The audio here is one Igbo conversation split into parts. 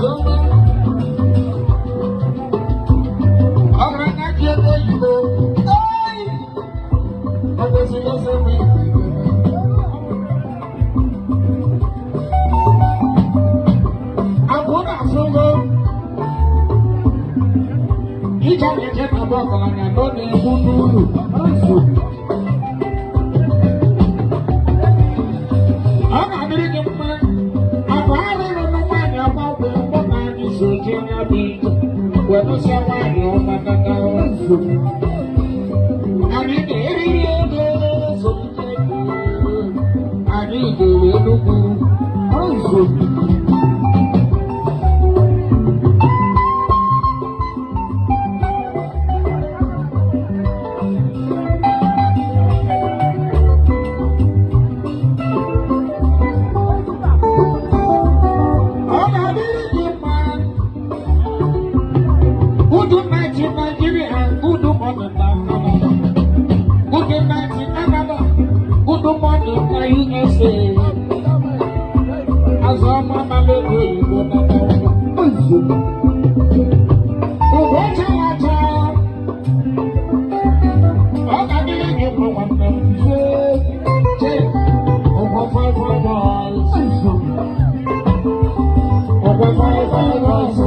Azọma. Ọgaranya ji ego oyibo. Ei! Ọ kwesịrị ose m igwe. Agwụ na-afụgo. Ije a na-eje na be ọgaranya nọ na-egbu n'uru. Ọ ga-adịrị gị mma. Akụ arụrụ na nwaanyị ọma wee mụ na anyị so jee ya bụ ije. Wee nwaanyị ọma nata. Anyị ga-eriri ego zụlite. Anyị jere Enugwu. Ọ ga-adịrị gị mma. Good night in Nigeria, good morning na Canada. Good night in Canada, good morning na USA. Azọma na ego oyibo na Naịjirịa. Ugo chara acha. Ọ ga-adịrị gị mma, nwanne m. Chee, ụgwọ five five boys. Ụgwọ five five boys.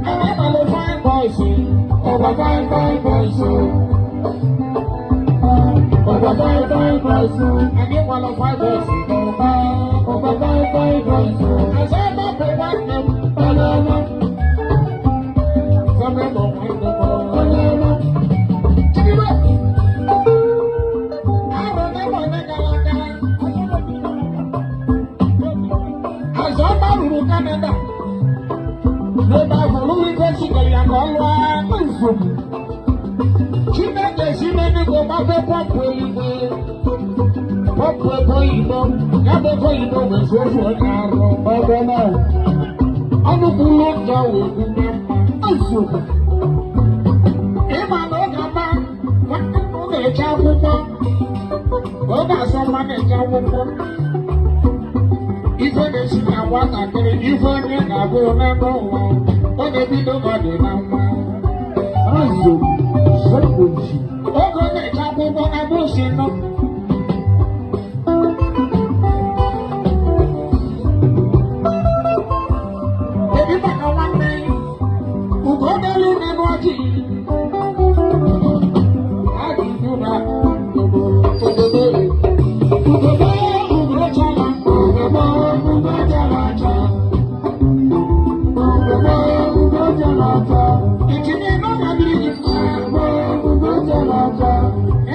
Abalị five boys. Ụgwọ five five boys. Ụgwọ five five boys. Anyị nwere five boys n'ụba. Ụgwọ five five boys. Azọma bụ nwanne m. Onye ọma. Azọma bụ nwanne m. Onye ọma. Chidibe. Arọ na onye gara aga. Azọma ruru Canada. N'ebe ahụ, Louis zigara ya ka ọ lụọ nsogbu. Chineke si n'eluigwe gbape pọmpụ eluigwe. Pọmpụ ego oyibo, ya bụ ego oyibo wee zuo ofu onye arụ. Ọbụ na ọnụ kwuru njọ wee kwube mma. Nsogbu. Ịma na oge ọma, nwanne m na-eche akwụkwọ. Oge Azọma na-eche akwụkwọ. Ife na-esi na nwatakịrị, ife onye ga-abụ n'ebe ụwa, ọ na-ebido ka ọ dị na nwa. Oge ọ na-eche akwụkwọ na bụsi nọ. Kedu maka nwanne Ugodelu n'elu ọjị? Ajụjụ na obodo Ugobo ugochala, ugobo ugochala acha. Ugobo ugochala acha. Itinye n'ọga dịrị gị mma. Ugobo ugochala acha.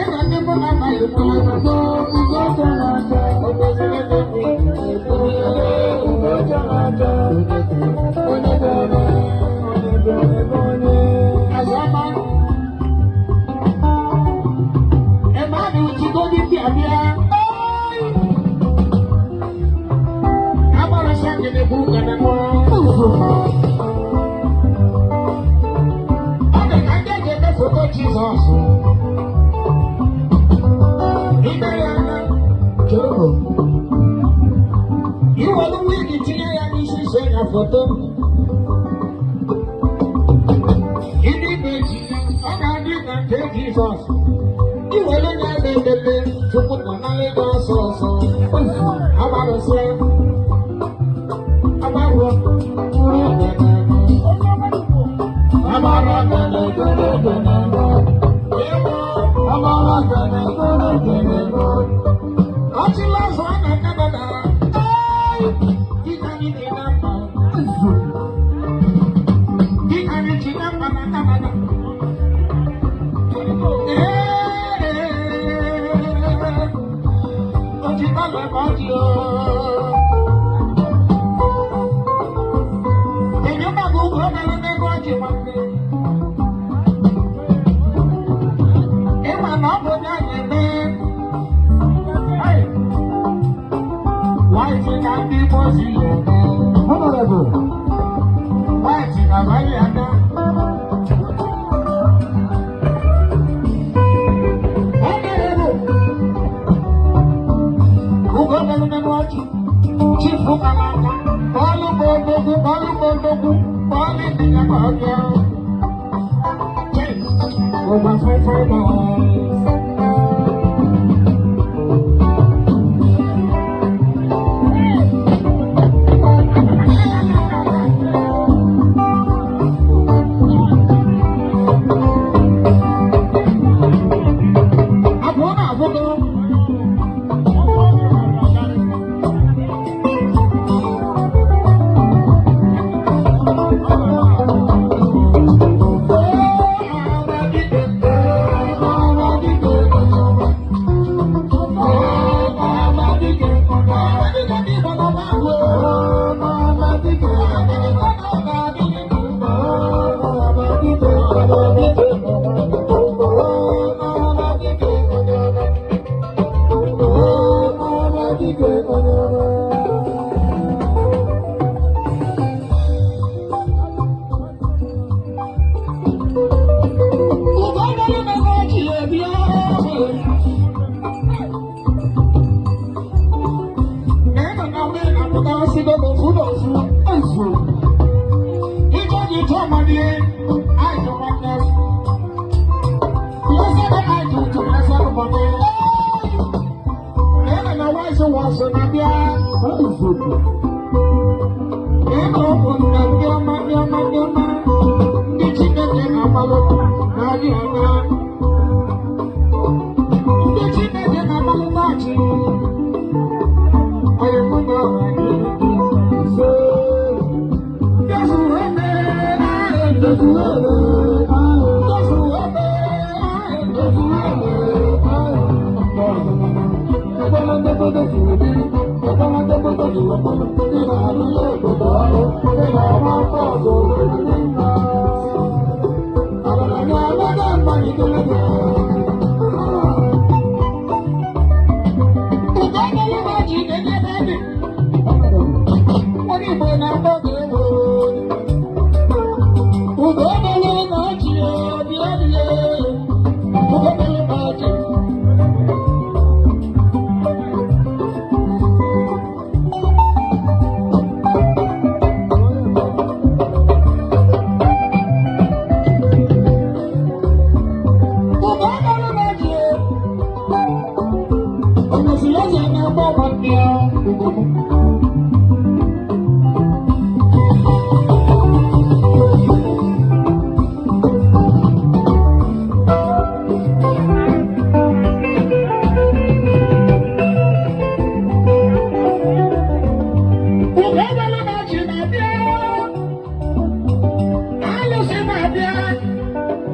Ịga ndị mụ na nna ya ugobo ugochala acha. Okwesịrị ebe ugochala acha. Onye bịara, onye bịara ebe onye. Azọma. Emmanuel Chigodi bịa bịa. Agbara sangene bụ gana mọ. Ọ dị ka ndị eji eme foto Jizọs. Ime ya anya, chọrọ. Iwelu wig tinye ya n'isi se ya foto. Ịdị ibe ji ya, ọ ga-adị ka nke Jizọs. Iwelu ya na-edebe Chukwu nọ na gị ọsọ ọsọ. Agbarụsịa. Agbarụ bụrụ Agbara gana gana gana. Agbara gana gana gana. Ọchịla ọzọ na Canada. Dịka anyị dị na mba. Dịka anyị ji na mba na Canada. Ee, ojikọla ka ọ dị o. Kedu maka ugwu obere n'ego ọjị, nwanne? Ịma na ọ bụ onye a na-eme. Hey! White na ndị Igbo si eme. Honorable. Odogwu kpọlụ m odogwu kpọlụ ịnyịnya ka ọ bịa. Ụgba fọfọ boys. Abụọ na abụọ. Ndị Chineke na-agbalụ na-adị anya. Ndị Chineke na-agbalụ na-achị. Onye mụ na ọha gị nso. Jesu eme, Jesu eme, Jesu eme, Jesu eme. Onye Igbo na-akpọ gị egwu. Ugo bere na-achị bịa bịa. Ugo bere na-achị. Ugo bere na-achị. Omesiri eze na-agba nwanne ya ugo m. Ugo bere na-achị na-abịa. Alụsị na-abịa.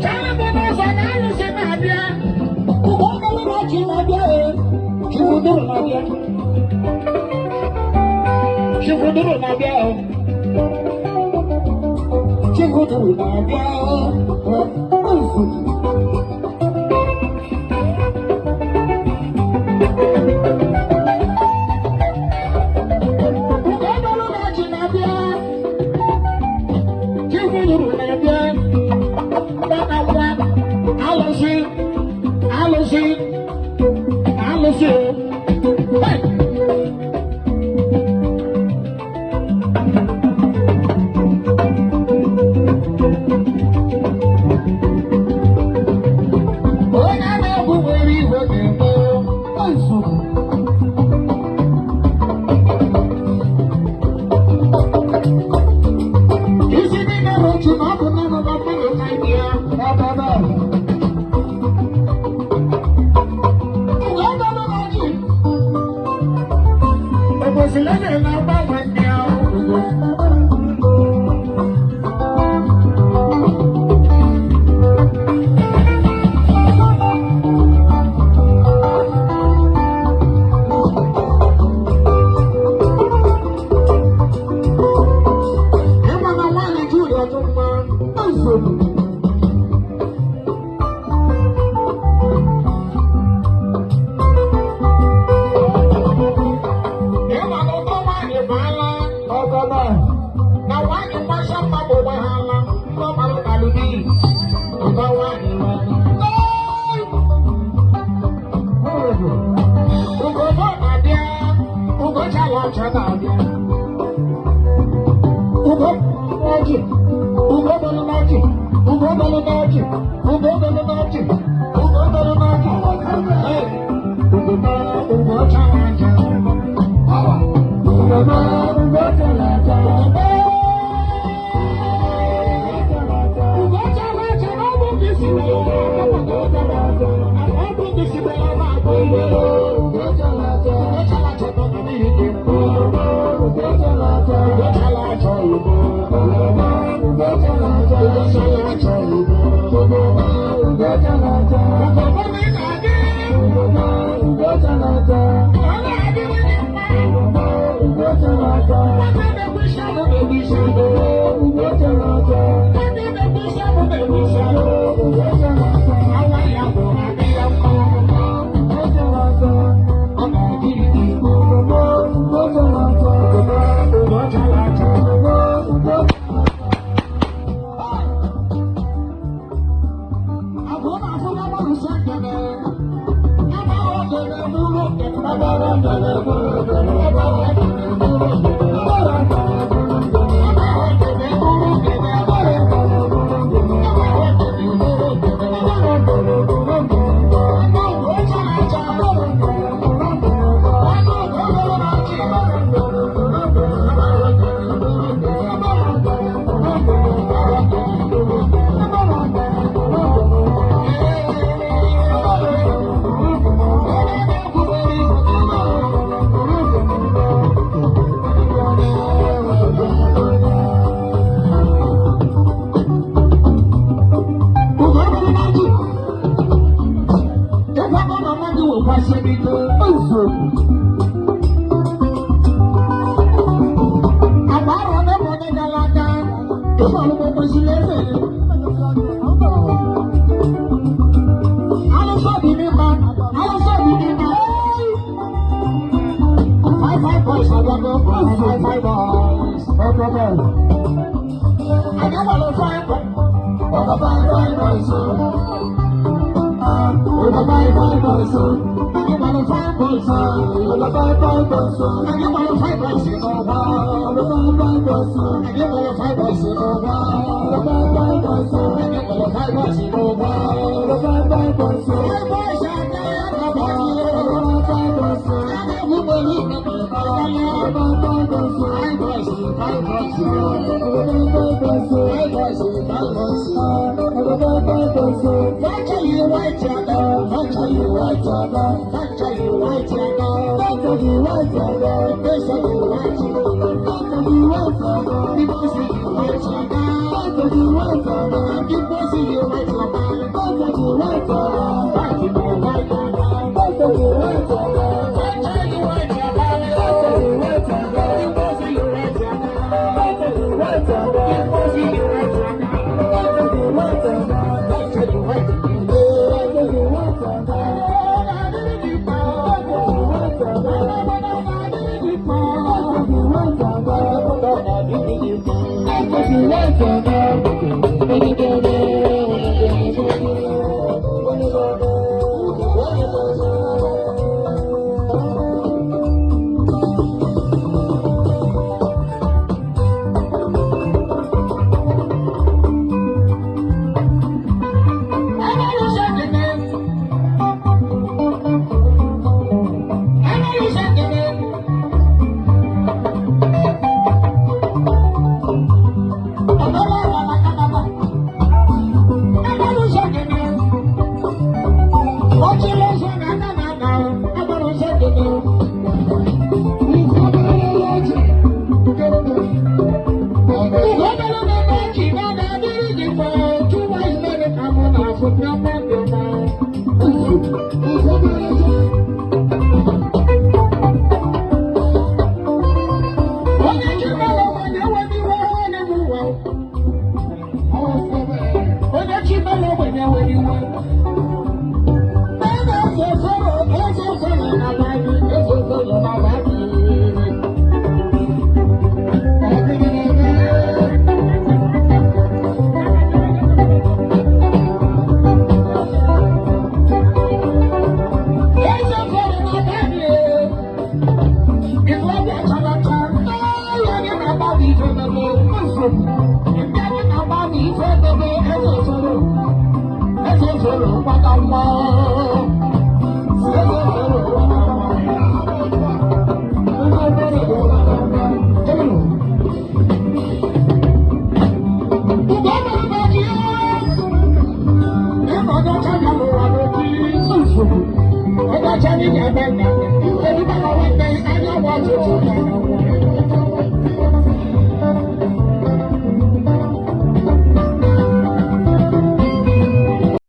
Chala bụ n'ụzọ na alụsị na-abịa. Ugo bere na-achị na-abịa e. Chifuduru na-abịa. Chifuduru na-abịa o. Chifuduru na-abịa o. Ugo bere na-achị na-abịa. Chifuduru na-abịa. Mgbakakwa. Alụsị. Alụsị. Alụsị o. Hey! Onye a na-egbu nwere iwe ga-eme nsogbu. Isi niile bụ otu na ọ bụ naanị na mmadụ ka ibe ya ebe ebe ahụ. Mgbe ọ dọrọ na ji, ogbosiri eze na-agbanwe ndị ahụ. Ịma na nwaanyị juu ya ọtụ mma nsogbu. Ịma na ụtọ nwaanyị baala ọgọdọ. n'ọchị, ugo belu n'ọchị, ugo belu n'ọchị, ugo belu n'ọchị, ugo belu n'ọchị. Ee, ugo belu, ugo chara acha. Ugo belu, ugo chara acha. Ugo belu, ugo chara acha, ọ bụ gị si na ugo chara acha. Ọ bụ gị si na ugo ugo chara acha. Ugo chara acha nọ n'ihi gị. Ugo chara acha, ugo chara acha, ugo. Ugo chara acha, ugo chara acha, ugo. Ugo chara acha. Ugo bụ na ị ga-adị. Ugo chara acha. Ọ na-adịrị gị mma. Ugo chara acha. Nwanne na-egbu isi anụ na-egbu isi anụ. Ugo chara acha. Nwanne na-egbu isi anụ na-egbu isi anụ. Ugo chara acha. Awa ya bụ adị ya mma. Ugo chara acha. Ọ na-adịrị gị mma. Ugo chara acha. Ugo chara acha. Ugo. Abụọ na-afụ na mmadụ sị ekene. Agbara ogene bụrụ ogene. Agbara ogene bụrụ ogene. Agbara ogene bụrụ ogene. Agbara ogene bụrụ ogene. Agbara ogene bụrụ ogene. Agbara ogene bụrụ ogene. Agbara ogene bụrụ ogene. Anụ ugo chara acha. Agbara ogene bụrụ ogene. Anụ ugo bụrụ n'ọchị. Agbara ogene bụrụ ogene. Agbara ogene bụrụ ogene. Agbara ogene bụrụ ogene. Agbara ogene bụrụ ogene. Agbara ogene bụrụ ogene. Five, five boys, I don't know. Five, five boys. I never love five, five, five boys. Over five, five boys. I never love five boys. Over five, five boys. I never love five boys. Over five, five boys. I never love five boys. Over five, five boys. I never love five boys. Over five, five boys. Five boys, I never love five boys. I never believe in five boys. Five boys, five boys. Five boys, five boys. Factory white factory white factory white factory white factory white factory white factory white factory white factory white factory white Lọ́mọ Ịma onye ọcha bịa n'ụwa n'oji nsogbu. Onye ọcha n'ịga ebe nna. Erube na nwanne anyanwụ ọtụtụ.